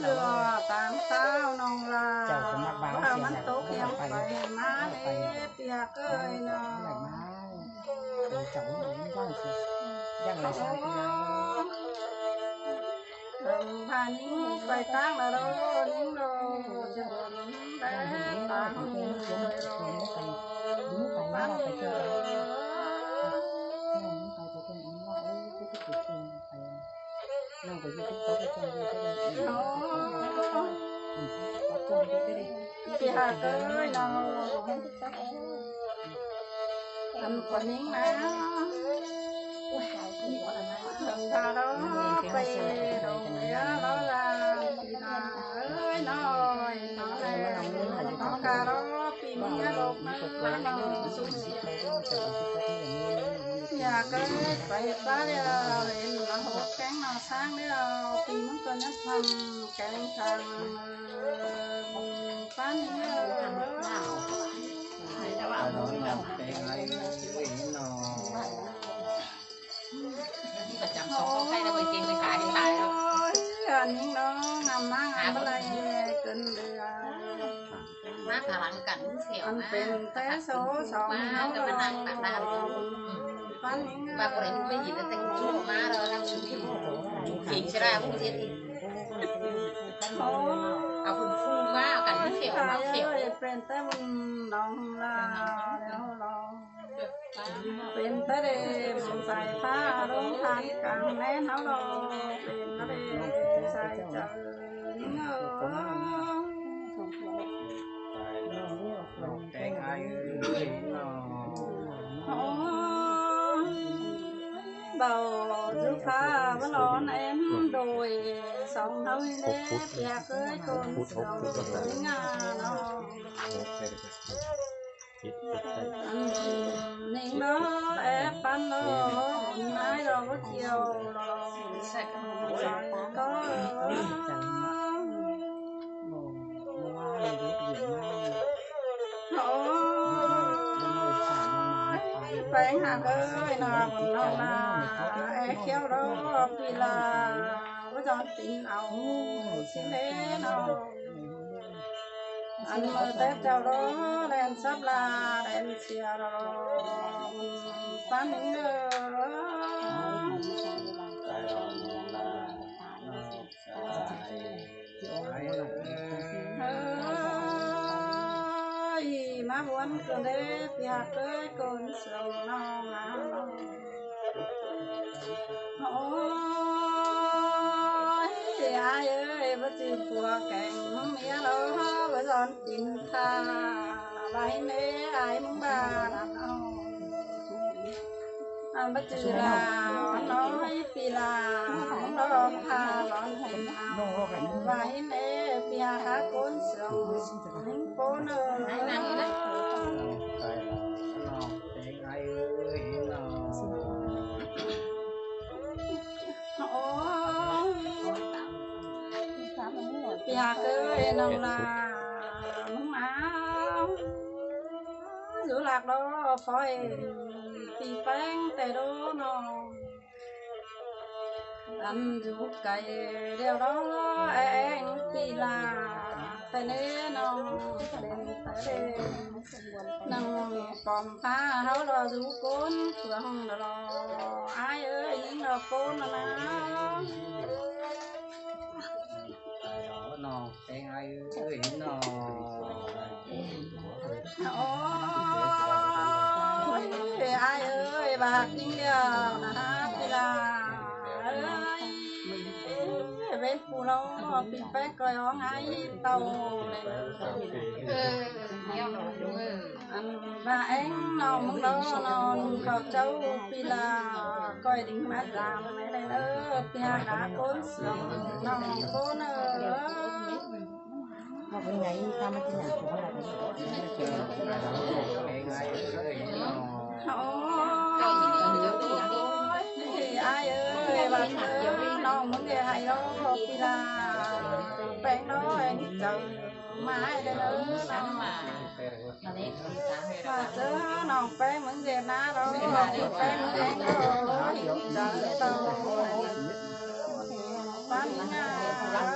ເທື່ອຕາມສາວນ້ອງລາ ເຈົ້າກໍມັກບ່າວ ວ່າມັນຕົກຫຍັງໄປມາເດ້ ປຽກເອີຍເນາະ ເຈົ້າມັນວ່າຊິ ຢ່າງລະຊາວກິໂລ. ເອີ ພາຍິງໄປຕາງລະໂລ ຍິງໂລ ຈະໂດນແບບຕາງໂດຍໂລ ພາຍິງເອີຍ. ໂອ້ຍ ພີ່ຮັກເອີຍເນາະ ອັນຄົນຍິງນະ ເຖິງກະລໍໄປດົງເຫຼືອລໍລາ ພີ່ນາເອີຍ ນ້ອຍນ້ອຍ ນ້ອຍກະລໍ ປີເມຍລົກມາ ນ້ອຍສຸດ ຢາກເກີດໄປປາແລ້ວ ເຫັນລະໂຫດແກງນາຊ້າງແລ້ວ ປີມັນກໍຍັງພຳແກງຊ້າງ ປານນີ້ເອີຍ. ປະຈຳສອງໄປແລ້ວ ເບິ່ງເກັ່ງໄປຂາຍໃຫ້ຕາຍແລ້ວ ອັນນີ້ນ້ອງງາມນາງງາມບໍ່ໄດ້ເກີນເດືອນ ມາພາຫຼັງກັນເສຍ ອັນເປັນແຕ່ໂສສອງເຮົາ ມາກໍມານັ່ງປາກດາວ ປານນີ້ ວ່າບໍ່ໄດ້ຮູ້ໄດ້ຍິນ ແຕ່ຮູ້ມາແລ້ວນຳ ເກັ່ງຊະລາຜູ້ເຮັດ ເອົາຜູ້ຟູມາກັນເສຍ ມາເສຍ ເປັນແຕ່ບຸນນ້ອງລາແລ້ວລອ ເປັນຕາເດມສາຍຟ້າລົງຜ່ານກາງແມ່ນເຮົາດອກ ເປັນຕາເດມສາຍໃຈເອີຍ ແຕງອາຍເອີຍເນາະ ໂອ້ຍ ເບົາຈຸພາມາຫຼອນແອມໂດຍ ສອງເຮົານີ້ແຫຼະປຽກເອີຍ ຄົນສວຍງາມເນາະ. ນິງເນາະ ແອບປັນເນາະ ບຸນນາຍດອກບໍ່ກ່ຽວເນາະ ໃສ່ກໍ ໂອ້ຍ ແປງຫາກເອີຍເນາະ ເນາະລາ ແອແຂ້ວເນາະ ປີລາ ບໍ່ຈອນຕີນເອົາຊິເດເນາະ. ອັນເມື່ອແຕ່ເຈົ້າລໍແລ່ນສັບລາແລ່ນເສຍລໍ ປັນເອີຍ ເອີຍ ມາຫວນກັນເດ້ ປຽກເອີຍ ກົນສອງນ້ອງງາມ. ໂອ້ຍ ອ້າຍເອີຍ ບໍ່ຈື່ຜົວແກງເມຍລາວ ບໍ່ສອນກິນຂ້າວ ໄວ້ແນ່ອ້າຍມຶງບ້ານເຮົາ ອັນບໍ່ຈື່ລາວນ້ອຍປີລາ ລອງພາຫຼອນໃຫ້ເຮົາ ໄວ້ແນ່ປຽກຫາກົນສອງຄົນເອີຍ ໂອ້ຍ ປຽກເອີຍ ນ້ອງລາ ມຶງມາຢູ່ຫຼັກດອກ ຂໍໃຫ້ປີແປ້ງແຕ່ໂດນອກ ອັນຢູ່ໄກດຽວດອກ ແອງປີລາ ແຕ່ເນນ້ອງ ເປັນແຕ່ເນ ນັ່ງປ້ອມຟ້າເຮົາລໍຢູ່ກົ້ນເຟືອງດອກ ອ້າຍເອີຍ ຍິງດອກໂກນນະນາ ນ້ອງແຕງອ້າຍເອີຍ ນ້ອງ ໂອ້ຍ ອ້າຍເອີຍ ບາກຍິງແລ້ວນະນາ ປີລາເອີຍ ເວນ ຜູ້ລອ ປີແປ້ງກ່ອຍຮ້ອງໄຫ້ເຕົ້າ ເອີ ອັນວ່າແອງນ້ອງມຶງລອນອນເຂົ້າເຈົ້າປີລາ ກ່ອຍດິງມາດາມໃນເດີ ປຽກຫາຄົນສອງນ້ອງຄົນເອີຍ ວ່າເພິ່ນໃຫຍ່ ພາມາກິນຫຍັງ ໂອ້ຍ ອ້າຍເອີຍ ວ່າເອີຍ ນ້ອງມຶງເດໃຫ້ລອ ປີລາ ແປ້ງນ້ອຍ ເຈົ້າມາໃຫ້ເດີ ນ້ອງ ວ່າເຈີນ້ອງແປ້ງເມືອງເດນາເນາະ ແປ້ງເມືອງແດງເນາະ ເຈົ້າເນາະ ປານງາມ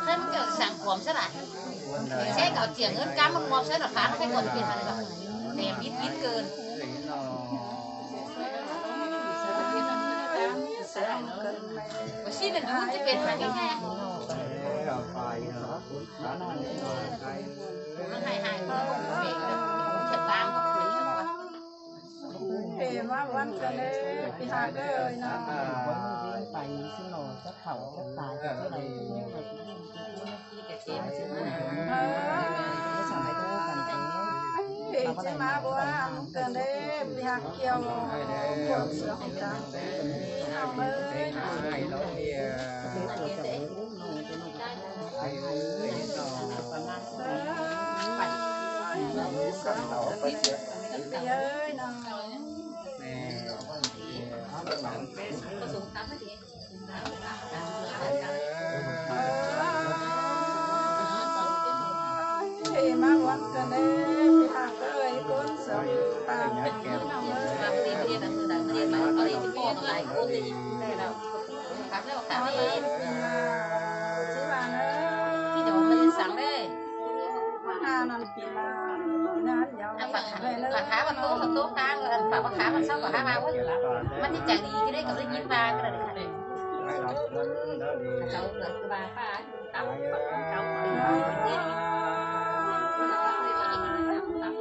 ເພິ່ນກໍສັງຄວມຊະຫຼາຍ ໃຊ້ກໍເອົາຈຽງເງິນກຳມາມອບໃສ່ດອກຄານ ໃຫ້ກ່ອນເປັນມັນແບບບິດໆເກີນ. ບໍ່ຊິແມ່ນ ມັນຈະເປັນແບບນີ້ແທ້ ມັນໃຫ້ ໃຫ້ເຂົາເບກເຂົາຈະຕາມເຂົາຄືນ. ເອີ ມາວັນກັນເດີ ພີ່ຮັກເອີຍເນາະ ໄປຊິໜໍ ຈັກເຂົ້າຈັກປາ ຈັກເທົ່າໃດ ເອີ ຊິມາບໍ່ວ່ານຳກັນເດີ ພີ່ຮັກກ່ຽວ ພວກເສືອຂອງເຈົ້າ ພີ່ນ້ອງເອີຍ ເອີ ເອີ ເອີຍເນາະ ແມ່ ເອີຍ ມາວັນກັນເດີ ພີ່ຮັກເອີຍ ຄົນສົບຕາ ພີ່ນ້ອງເອີຍ ຄັບແລ້ວ ຄັບແລ້ວ ຊິວ່າເດີ ທີ່ດອກມັນສັ່ງເດ້ ມາຫານຳ ປາຂາມັນໂຕ ມັນໂຕກາງ ເອີ ປາຂາມັນເຊົາກໍຫາວ່າ ໂອ້ຍ ມັນຊິໃຈດີຢູ່ເດ້ ກໍໄດ້ຍິນວ່າກໍໄດ້ ເຈົ້າກໍວ່າ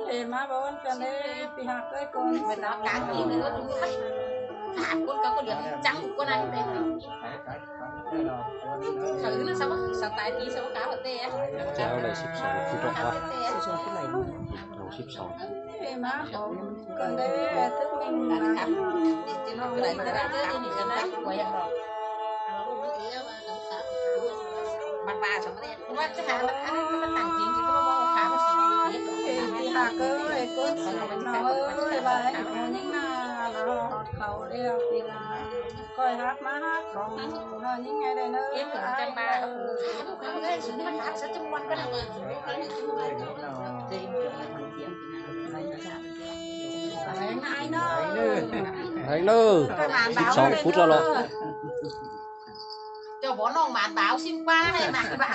ເອີຍ ມາບໍ່ນຳກັນເດີ ພີ່ຮັກເອີຍ ຄົນ ເພິ່ນເອົາກາງກິນເລີຍ ສາມຄົນກໍຄົນດຽວ ຈັງກວ່ານັ້ນເດ້. ເຂົາຢູ່ນຳສະ ສະໄຕລ໌ປີສະກາວແຕ່ ເຈົ້າໄດ້ສິບສອງ ຜູ້ຕ້ອງຫາ ເອົາສິບສອງ ເອີຍ ມາຂອງກັນເດີ ທຶກມິງນາຍ ບັດວ່າສຳເລັດ ວ່າຈະຫາ ອັນນັ້ນມັນຕັ້ງຈິງ ກໍບໍ່ວ່າຫາມັນຊິເກັບ ເອີຍ ພີ່ຮັກເອີຍ ກົດສະໜອງເອີຍ ວ່າໃຫ້ຜູ້ຍິງນາເນາະ ເຂົາແລ້ວປີນາ ຂ້ອຍຮັບມາຮັກຂອງນ້ອຍຍິງໃຫ້ໄດ້ເດີ ເອີຍ ເອີຍ ເອີຍ ສຸນມັນຮັກສະຈຳນວນກໍໄດ້ ແຮງເດີ ສິບສອງ ພຸດແລ້ວເນາະ ເຈົ້າບໍ່ນ້ອງໝານບ່າວ ຊິມປາໃຫ້ມາ